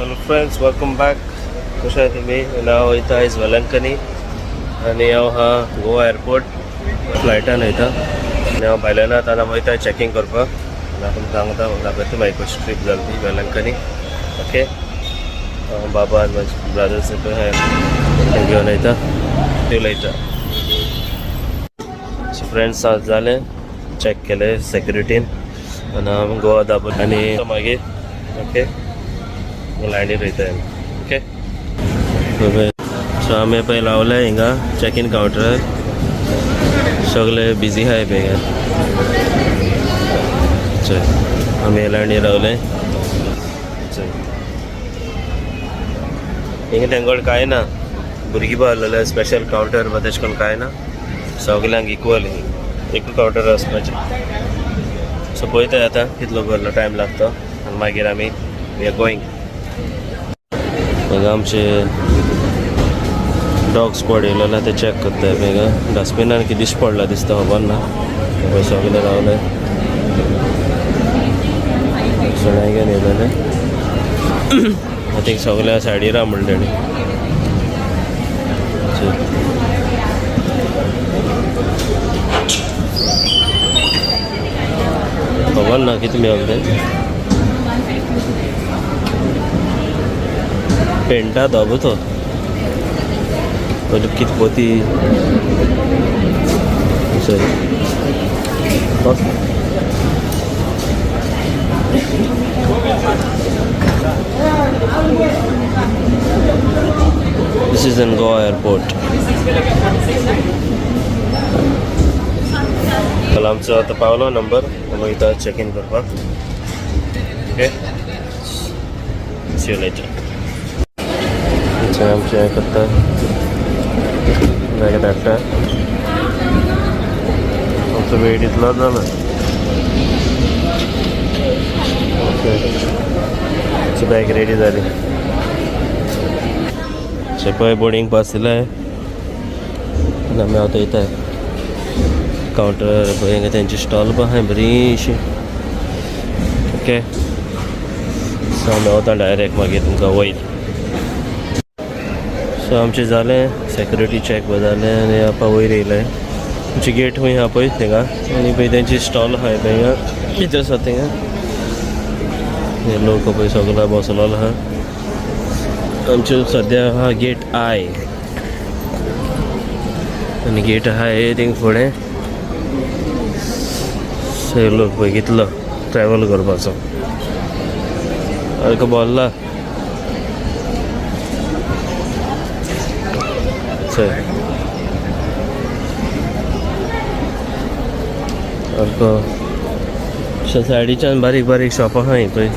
Hello friends, welcome back. कशें आहाय तुमी? हांव वयता आयज वेलंकनी आनी हांव आहा गोवा एअरपोर्ट फ्लायटान वयता आनी हांव भायल्यान आतां आमी वयता चॅकींग करपाक आनी हांव तुमकां सांगता दाखयता मागीर कशी ट्रीप जाली ती वेलंकनी. ओके, हांव बाबा आनी म्हाजे ब्रदर्स पळय आहा घेवन वयता ते उलयता. सो फ्रेंड्स, आज जालें चॅक केलें सेक्युरिटीन आनी हांव गोवा दाबोली आनी मागीर ओके लायनीर वयता. ओके, सो आमी पळय रावले हिंगा चॅक इन कावंटरार, सगळे बिजी आहाय पळय हिंगा. चल, आमी लायनीर रावले. चल, हिंगा तेंगड कांय ना, भुरगीं आहलेले स्पेशल कावंटर बा तेश कोन्न कांय ना, सगल्यांक इक्वल एक कावंटर वचपाचें. सो पळयता आतां कितलो कसलो टायम लागता आनी मागीर आमी we are going. हांगा आमचे डॉग स्क्वॉड येयलेलो ते चॅक करता. हांगा डस्टबिनान कितें दिश्टी पडला दिसता, खबर ना. पळय सगळे रावले, सगळे घेवन येयलेले. I think सगळ्या सायडीर आहा म्हणलें तेणी. चल, खबर ना कितें मेळ्ळें तें. पेंटा धबो तो पयलीं कितें पोती. Sorry, bus. This is in Goa airport. काल आमचो आतां पावलो नंबर, आमी वयता चॅक इन करपाक. Okay, see you later. आमचें करता बॅग धाडटा, आमचो वेट इतलो जाला. ओके, आमची बॅग रेडी जाली. पळय बोर्डींग पास दिलाय आनी आमी आतां वयताय कावंटर. पळय हिंगा तेंची स्टॉल पण आहाय बरीशी. ओके, सो आमी वता डायरेक्ट, मागीर तुमकां वयर. सो आमचें जालें सेक्युरिटी चॅक बी जालें आनी आतां वयर येयले. आमची गेट खंय आहा पळय थिंगा आनी पळय तेंची स्टॉल आहाय पळय हिंगा भितर आसा थिंगा. हे लोक पळय सगलो बसलेलो आहा. आमचे सद्या आहा गेट I आनी गेट आहा हे थिंग फुडें. सो लोक पळय कितलो ट्रॅवल करपाचो सारको भरला. चल, सारको सायडीच्यान बारीक बारीक शॉपां आहाय पळय,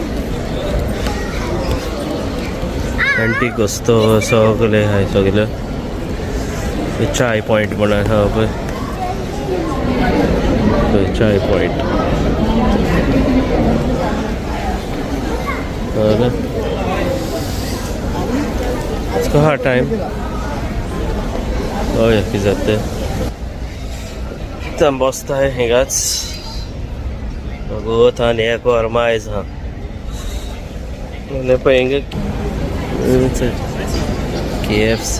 एंटीक वस्तू सगळे आहाय सगळे. चाय पॉयंट म्हण आहा पळय, पळय चाय पॉयंट. बरें, आहा टायम. हय, कितें जाता तें. आतां बसता हिंगाच वता आनी एक वर मायज आहा. आनी पळय हिंगा KFC.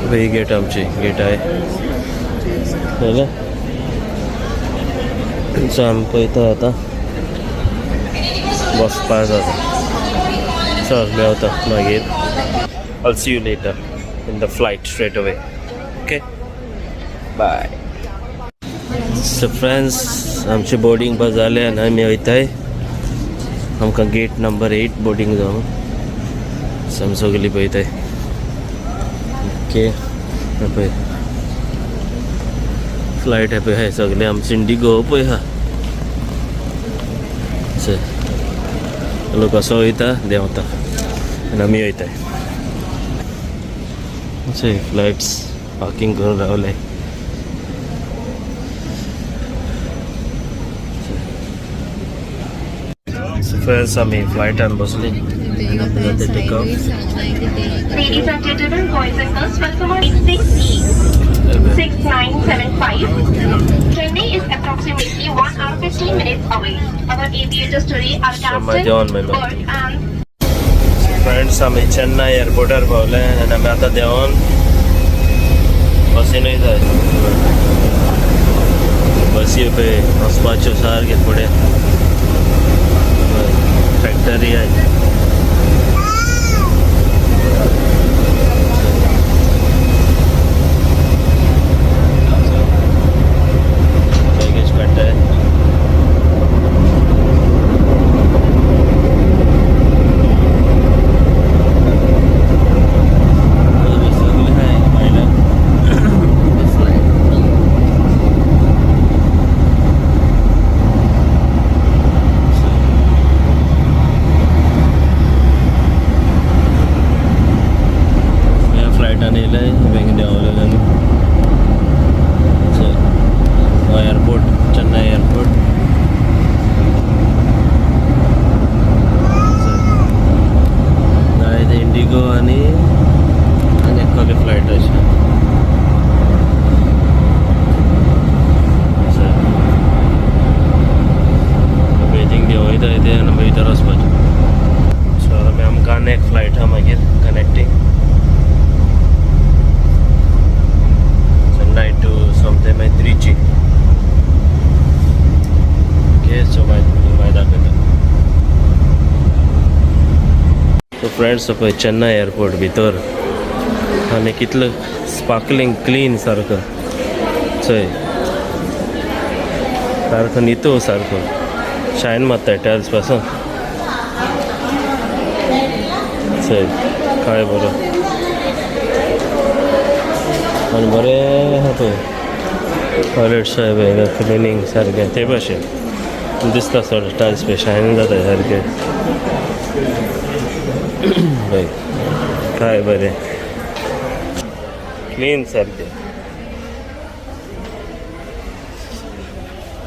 पळय गेट, आमची गेट आहे. जालें, सो आमी पळयता आतां बसपा जाता. चल, मेवता मागीर. I'll see you later in the flight straight away. Okay, bye. So friends, आमचे बोर्डिंग पास जालें आनी आमी वयताय. आमकां गेट नंबर 8 बोर्डिंग जावन. सो आमी सगळीं पळयताय. ओके, पळय फ्लायट पळय आहाय सगळे आमचे इंडिगो पळय आहा. लोक असो वयता देंवता आनी आमी वयताय. फ्लायट्स पार्किंग करून रावले. फ्रेंड्स, आमी फ्लायटान बसली आनी आतां जाता take off. Ladies and gentlemen, boys and girls, welcome on 6E 6975. Chennai is approximately 1 hour 15 minutes away. story are देवन casted, मागीर bird and friends आमी चेन्नय एअरपोर्टार पावले आनी आमी आतां देंवन बसीन वयता. बसी पळय वचपाच्यो सारके फुडें फॅक्टरी आहाय. बॅगेज काडटाय. सगळे आहाय भायल्यान. ह्या फ्लायटान येयले, बेगीन देंवलेले आमी. Airport, Chennai airport. जाय ते इंडिगो आनी आनी एक कसली फ्लायट अशें. थिंग देंवयता ते आनी भितर वचपाचें. सो आमी आमकां आनी एक फ्लायट आहा मागीर कनेक्टींग चेन्नय टू सोमते मागीर त्रिची. ओके, सो मागीर मागीर दाखयता. सो फ्रेंड्स, पळय चेन्नय एअरपोर्ट भितर आनी कितलो स्पार्कलिंग क्लीन सारको. चोय, सारको नितो, सारको शायन मारता टायल्स पासून. चोय काय बरो आनी बरें आहा. पळय टॉयलेट्स आहाय पळय, क्लिनींग सारकें ते भशेन दिसता. चड टायल्स पळय शायन जाता सारकें. पळय काय बरें क्लीन सारकें.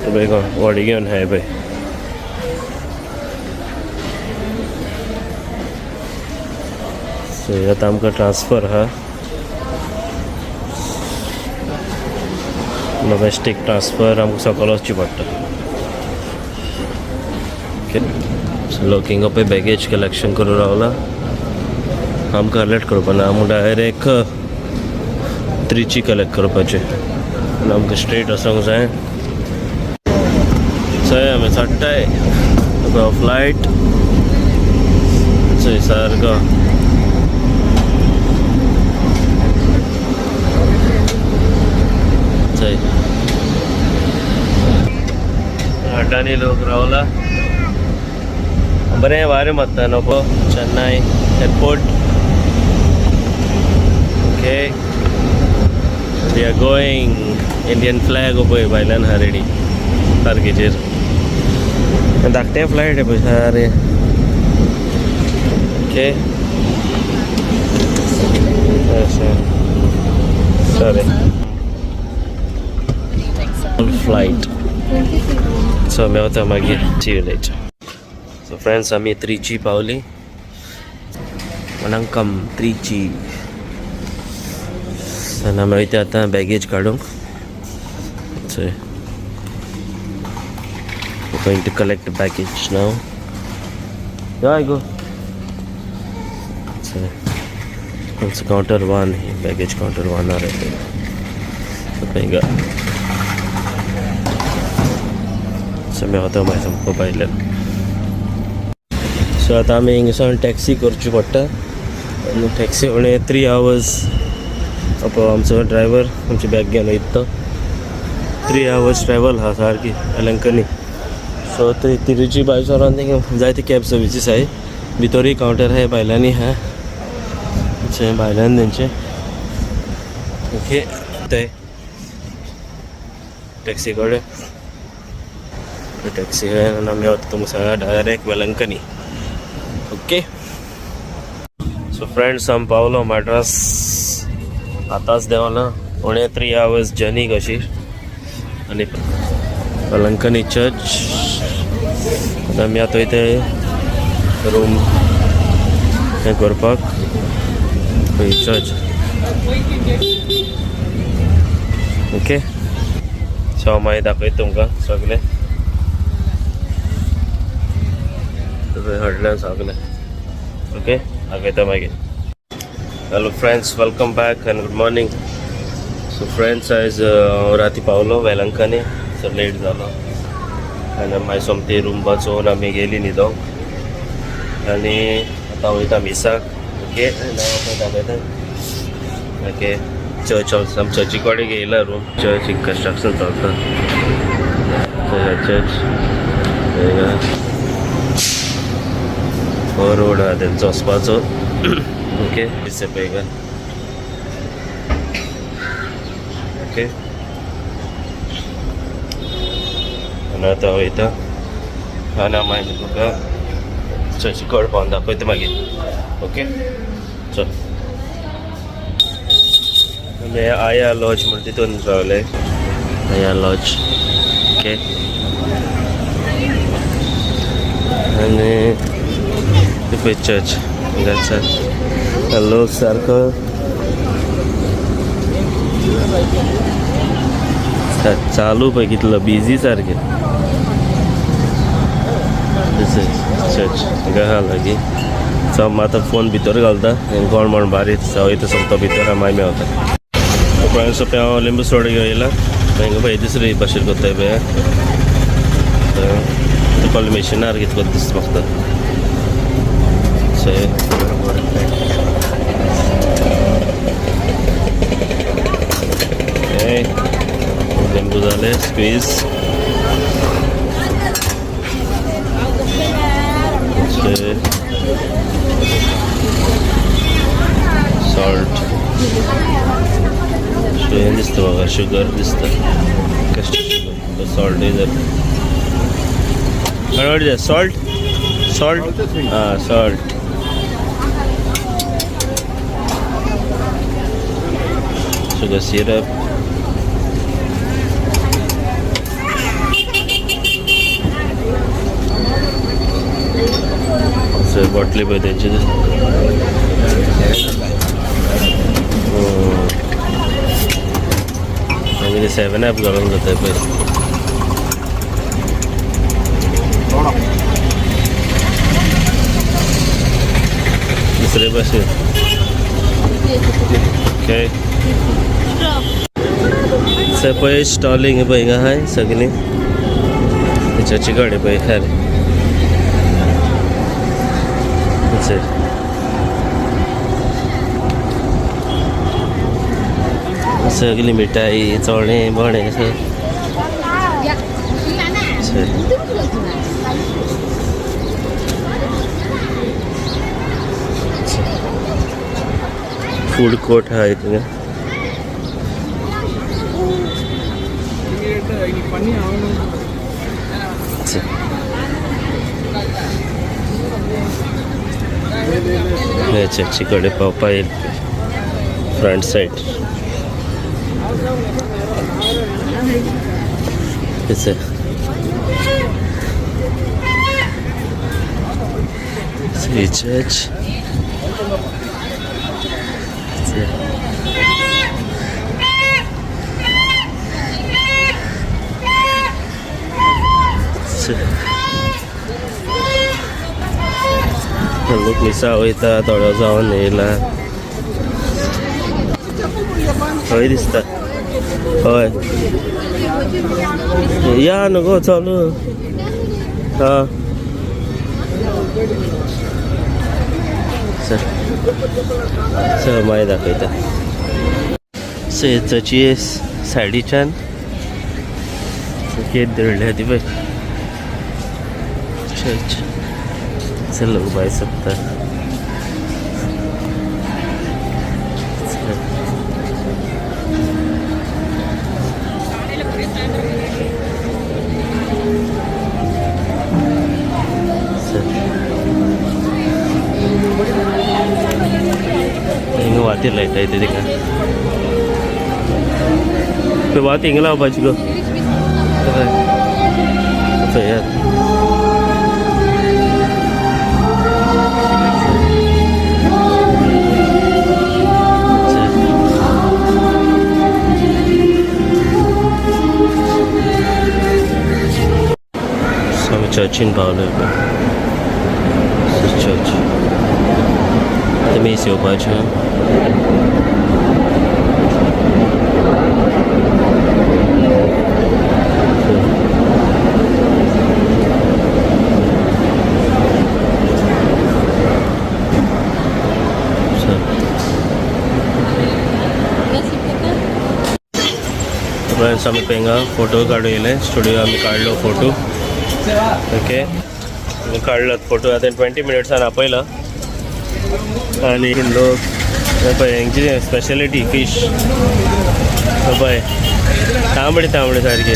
पळय कोण व्हडी घेवन आहाय पळय. सो आतां आमकां ट्रान्सफर आहा, डोमेस्टीक ट्रान्सफर. आमकां सकयल वचचें पडटा. ओके, सो लोक हिंगा पळय बॅगेज कलेक्शन करून रावला. आमकां कलेक्ट करपा ना, आमकां डायरेक्ट त्रिची कलेक्ट करपाचें आनी आमकां स्ट्रेट वचोंक जाय. चोय आमी चडटाय फ्लायट. चोय सारको. चोय, अड्डानी लोक रावला. बरें वारें मारता न्हू. Chennai airport. Okay, we are going. Indian flag पळय भायल्यान आहा रेडी सारकेचेर. धाकटें फ्लायट आहे पळय सारे. ओके, अशें सॉरी फ्लायट. सो आमी वता मागीर. See you later. So friends, आमी त्रिची पावली. वणक्कम त्रिची. आनी आमी वयता आतां बॅगेज काडूंक. So we're going to collect the baggage now. Yeah, I go. So it's counter one, baggage counter one right there. So so आमी वता मागीर सामको भायल्यान. सो आतां आमी हिंगासान टॅक्सी करची पडटा आनी टॅक्सी उणे 3 आवर्स. पळय आमचो ड्रायवर आमची बॅग घेवन वयता तो. 3 आवर्स ट्रॅवल आहा सारकी वेलंकनी. सो थंय तिरुची भायर सरोन थिंगा जायते कॅब सर्विसीस आहाय. भितरूय कावंटर आहाय, भायल्यानूय आहा. भायल्यान तेंचे. ओके, ते टॅक्सी कडेन टॅक्सी आनी आमी वता तुमकां direct Velankanni. Okay, so friends, आमी पावलो मड्रास. आतांच देंवला. उणे 3 आवर्स जर्नी कशी. आनी वेलंकनी चर्च. आतां आमी आतां वयता रूम हें करपाक. पळय चर्च. ओके, सो हांव मागीर दाखयता तुमकां सगळें. हाडलें सगळें. ओके, दाखयता मागीर. Hello friends, welcome back and good morning. So friends, आयज हांव राती पावलो वेलंकानी, सो लेट जालो आनी मागीर सोमती रूम वाचोवन आमी गेली न्हिदोंक आनी आतां वयता मिसाक. ओके, हांव दाखयता. ओके, चर्च आम चर्ची कडेन येयला रूम. चर्च कंस्ट्रक्शन चलता. चर्च हो रोड आहा तेंचो वचपाचो. ओके, दिसता पळय. ओके, आनी आतां वयता आनी मागीर तुका चर्ची कडेन पावन दाखयता मागीर. ओके, चल. आमी आया लॉज म्हण तितून रावले, आया लॉज. ओके, आनी पळय चर्च हांगासर लोक सारको चालू पळय, कितलो बिजी सारकें. चर्च हांगा आहा लागीं. सो आतां फोन भितर घालता, कोण म्हण बारीक वयता सोमतो भितर, मागीर मेवता. फ्रेंड्स, हांव लिंबू सोडा घेवन येयला. हांगा पळय दुसरी भाशेन करताय पळय, तुका मशिनार कितें करता दिसता म्हाका. सो लिंबू जाले स्क्वीज. सॉल्ट हें दिसता म्हाका, शुगर दिसता, कस्टर्ड शुगर, सॉल्टूय जाता. What is salt? Salt, ah, salt, sugar syrup. बाटली पळय तेंची. मागीर सेवन अप घालून जाता पळय. दुसरे भाशेन. ओके, पळय स्टॉलिंग पळय हिंगा आहाय सगळीं चर्ची कडेन पळय खरें. That's it. सगळी मिठाई, चणे बणे. सर फूड कोर्ट आहा थिंगा. चर्ची कडेन पावपा येईल front side. It's a church. It's a लोक मिसा वयता, थोडो जावन येयला हय दिसता. हय, या न्हू गो, चालू हा. सर सर मागीर दाखयता. सो चर्ची सायडीच्यान केक दवरल्या ती पळय चर्च. लोक भायर सरता. हिंगा वाती लायता ते तिका पळय, वाती हिंगा लावपाची गो चयात. सो आमी चर्चीन पावले पळय. चर्च. आतां मीस येवपाचें. फ्रेंड्स, आमी पळय हिंगा फोटो काडूं येयले. स्टुडियो आमी काडलो फोटो. ओके, आमी काडलो फोटो. आतां 20 मिनट्सान आपयला. आनी लोक हे पळय, हेंची स्पेशलिटी फीश. पळय, तांबडी तांबडी सारकी.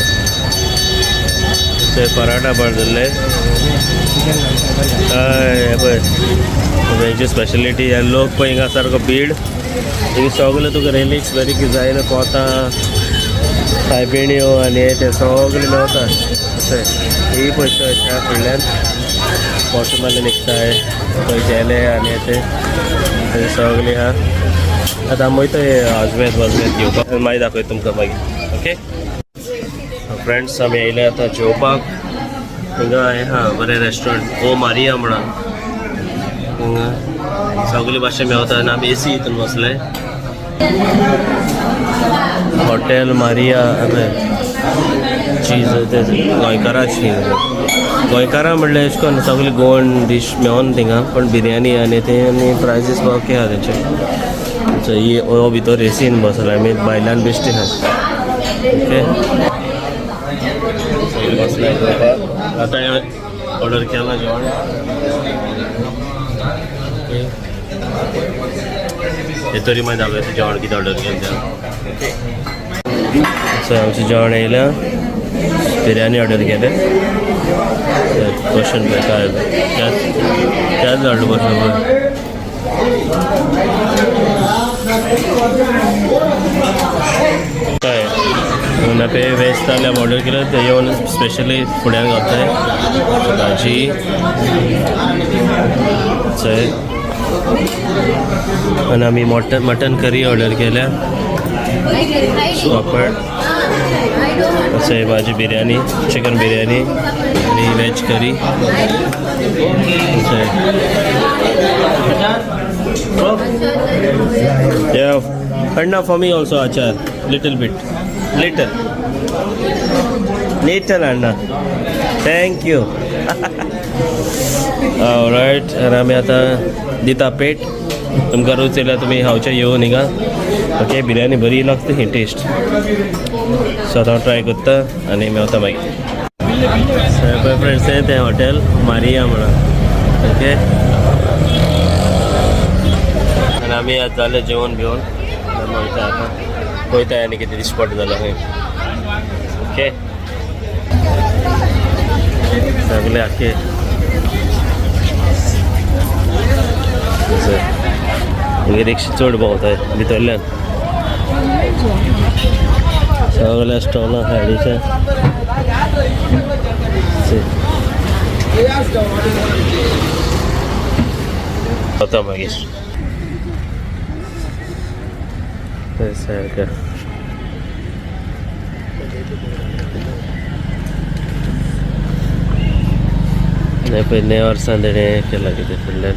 ते पराठा बाजूले. हय, हे पळय हेंची स्पेशलिटी. आनी लोक पळय हिंगा सारको भीड. हिंगा सगळे तुका रेलिक्स बरी कितें जाय न्हू, कोतां, सायबिण्यो आनी हे ते सगळे मेवता. अशें ही पळय चर्च आहा. फुडल्यान वॉटर निघताय पळय, जेले आनी हे ते ते सगळे आहा. आतां आमी वयता आजवेद वाजवेद घेवपाक, मागीर दाखयता तुमकां मागीर. ओके फ्रेंड्स, आमी येयले आतां जेवपाक. हिंगा हें आहा बरें रेस्टोरंट, ओ मारिया म्हणून. हिंगा सगळे भाशे मेवता आनी आमी एसी हितून बसले. Hotel Maria. चीज ते गोंयकाराची. गोंयकारां म्हणल्यार एश कोन्न सगळे गोवन डीश मेवना थिंगा, पण बिरयानी आनी ते आनी प्रायसीस ओके आहा तेंचे. सो ही हो भितर एसीन बसला आमी, भायल्यान बेश्टी आहा. ओके, सगळे बसले जेवपाक. आतां ऑर्डर केलां जेवण. ओके, हे तरी मागीर दाखयता जेवण कितें ऑर्डर केलें तें. सो आमचें जेवण येयलां. बिरयानी ऑर्डर केलें. क्वेश्चन पळय काय त्याच त्याच हाडलो क्वेश्चन पळय. काय पे वेज थाली आमी ऑर्डर केलं, ते येवन स्पेशली फुड्यान घालताय भाजी. चय, आनी आमी मटन मटन करी ऑर्डर केल्या, पापड. अशें भाजी, बिरयानी, चिकन बिरयानी आनी वेज करी. अशें. Yeah, Anna, for me also achar, little bit, little, little Anna. Thank you. Alright, आनी आमी आतां दिता पेट. तुमकां रूच येयल्यार तुमी खावचें येवन हिंगा. ओके, बिरयानी बरी लागता ही टेस्ट. सो आतां हांव ट्राय करता आनी मेवता मागीर. पळय फ्रेंड्स, तें हॉटेल मारिया म्हणून. ओके, आनी आमी आतां जालें जेवण बिवण. आमी वयता आतां, पळयता आनी कितें दिश्टी पडटा जाल्यार खंय. ओके, सगळे आख्खे हिंगा रिक्षा चड भोंवताय भितरल्यान. सगळ्या स्टॉलां सायडीच्या. वता मागीर थंय सारकें. पळय, न्या वर्सान तेणें केलां कितें फुडल्यान.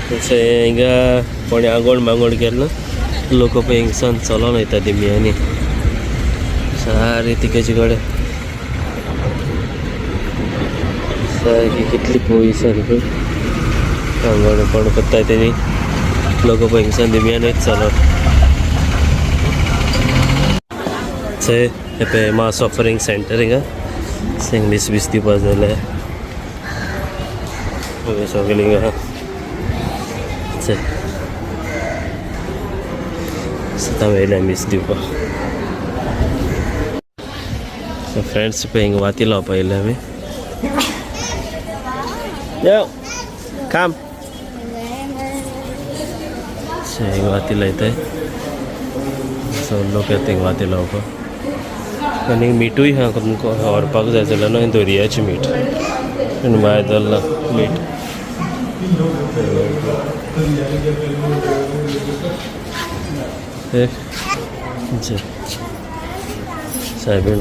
तशें हिंगा कोणी आंगोण मांगोण केलें ना, लोक पळय हिंगसान चलोन वयता दिमयांनी सारी तिकेची कडेन. सारकी कितली पयस सारकी आंगोण कोण करताय तेणी. लोक पळय हिंगसान दिमयानूच चलोन. थंय हे पळय मास ऑफरिंग सेंटर. हिंगा मीस बीस दिवपा जाल्यार सगळीं हिंगा. चल, सतां येयल्या मीस दिवपाक. सो फ्रेंड्स, पळय हिंगा वाती लावपा येयल्या आमी. यो काम. हिंगा वाती लायताय. सो लोक येता हिंगा वाती लावपाक. आनी मिठूय आहा तुमकां व्हरपाक जाय जाल्यार न्हू, दर्याचें मीठ आनी भायर दवरलां मीठ. सायबीण.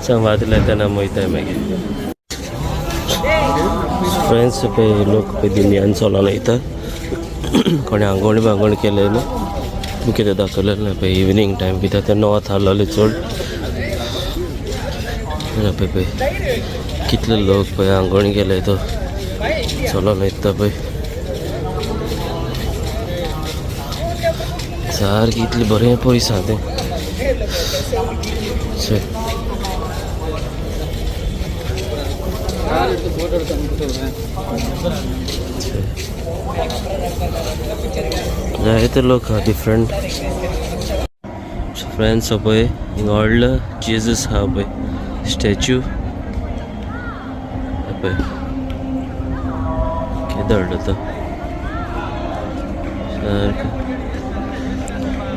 संवाद लायतना वयताय मागीर. फ्रेंड्स, पळय लोक पळय दिंडयान चलोन वयता. कोणी आंगवण बांगवण केलें न्हू, कितें दाखयलें ना. पळय इवनींग टायम कित्याक तेन्ना वत आहलोलें चड. पळय पळय कितले लोक पळय आंगवण केले तो चलोन वयता पळय. सारकें इतलें बरें पयस आहा तें. चल. जायते लोक आहा डिफरंट. फ्रेंड्स, हो पळय हिंगा व्हडलो जेजस आहा पळय, स्टॅच्यू पळय केदो व्हडलो तो सारको.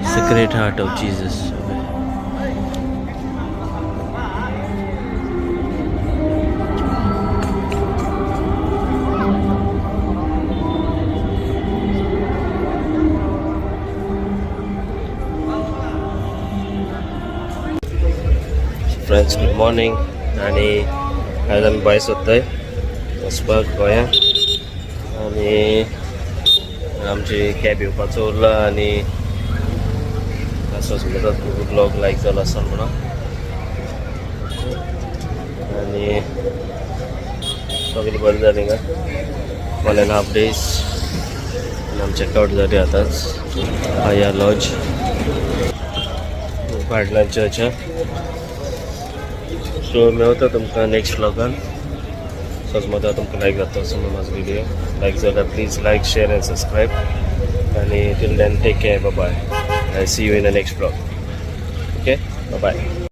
Sacred Heart of Jesus. Friends, good morning. आणि आयज आमी भायर सोदताय वचपाक गोंया आनी आमची कॅब येवपाचो उरला. आनी असोच उलयता, ब्लॉग लायक जालो आसतलो म्हणून. आनी सगळें बरें जालें का 1.5 days आनी आमचें चॅकआवट जालें आतांच आया लॉज फाटल्यान चर्च. सो मेवता तुमकां नेक्स्ट व्लॉगान. सजमता तुमकां लायक जाता असो म्हूण. म्हाजो व्हिडियो लायक जाल्यार please like, share and subscribe. आनी till then, take care, bye. I see you in the next vlog. Okay, bye.